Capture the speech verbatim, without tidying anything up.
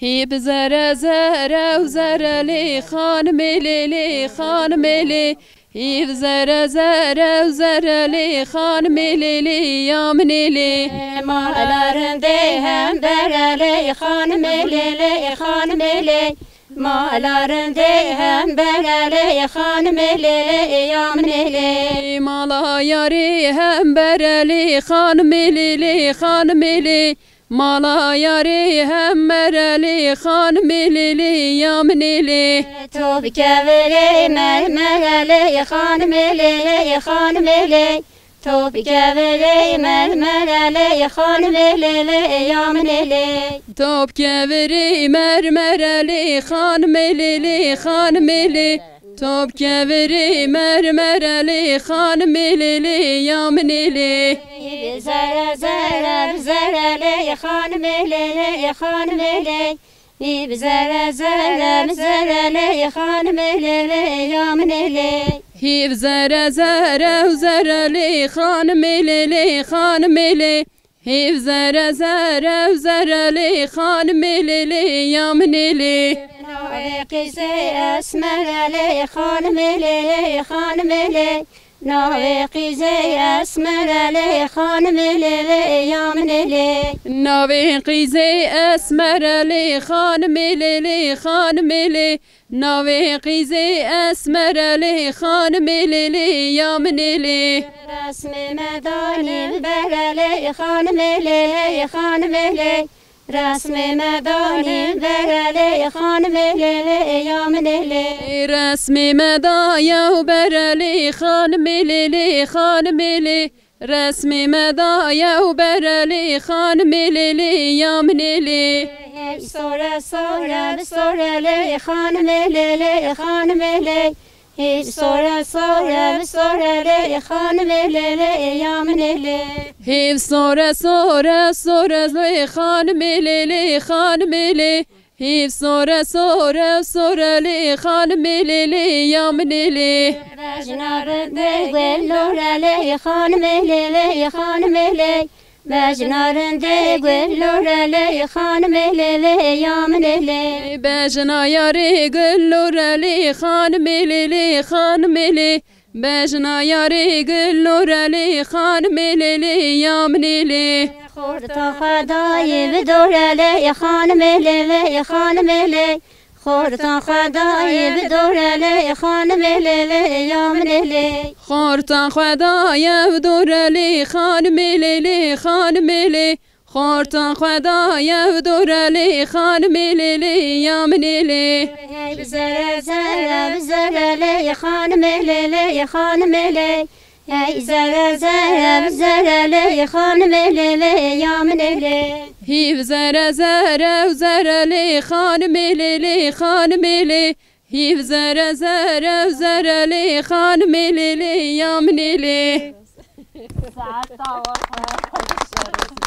Hîv zere zere û zere lê xanimê lê lê xanimê lê. Hîv zere zere û zere lê xanimê lê lê ya min ê lê. Mala rindê hembere lê xanimê lê lê xanimê lê. Mala rindê hembere lê xanimê lê lê ya min ê lê. Mala yarê hembere lê xanimê lê lê xanimê lê. Mala yarê hembere lê xanimê lê lê ya min ê lê. To bi kevirê mermere lê xanimê lê lê xanimê lê. To bi kevirê mermere lê xanimê lê lê ya min ê lê. To bi kevirê mermere lê xanimê lê lê xanimê lê. To bi kevirê mermere lê xanimê lê lê ya min ê lê. Hîv zere zere bi zere lê xanimê lê lê xanimê lê. Hîv zere zere bi zere lê xanimê lê lê ya min ê lê. Hîv zere zere û zere lê xanimê lê lê xanimê lê. Hîv zere zere û zere lê xanimê lê lê ya min ê lê. Navê qîzê esmere lê xanimê lê lê xanimê lê. Navê qîzê esmere lê xanimê lê lê ya min ê lê. Navê qîzê esmere lê xanimê lê lê xanimê lê. Navê qîzê esmere lê xanimê lê lê ya min ê lê. Resmê me danî bibere lê xanimê lê lê xanimê lê. Resmê me danî bibere lê xanimê lê lê ya min ê lê. Resmê me daye û bere lê xanimê lê lê xanimê lê. Resmê me daye û bere lê xanimê lê lê ya min ê lê. Hêv sore sore bi sore lê xanimê lê lê xanimê lê. Hêv sore sore bi sore lê xanimê lê lê ya min ê lê. Hêv sore sore sore lê xanimê lê lê xanimê lê. Hîv sore sore sore lê xanimê lê lê ya min ê lê. Bejna rindê gul lore lê xanimê lê lê xanimê lê. Bejna rindê gul lore lê xanimê lê lê ya min ê lê. Bejna yarê gul lore lê xanimê lê lê xanimê lê. Bejna yarê gul lore lê xanimê lê lê ya min ê lê. Xorta xwe dayê bi dore lê xanimê lê lê xanimê lê. Xorta xwe dayê bi dore lê xanimê lê lê ya min ê lê. Xorta xwe daye bi dore lê xanimê lê lê xanimê lê. Xorta xwe daye bi dore lê xanimê lê lê ya min ê lê. Hey bi zere zere bi zere lê xanimê lê lê xanimê lê. Hey zere zere bi zere lê xanimê lê lê ya min ê lê. Hîv zere zere û zere lê xanimê lê lê xanimê lê. Hîv zere zere û zere lê xanimê lê lê ya min ê lê. Saeta we xweş.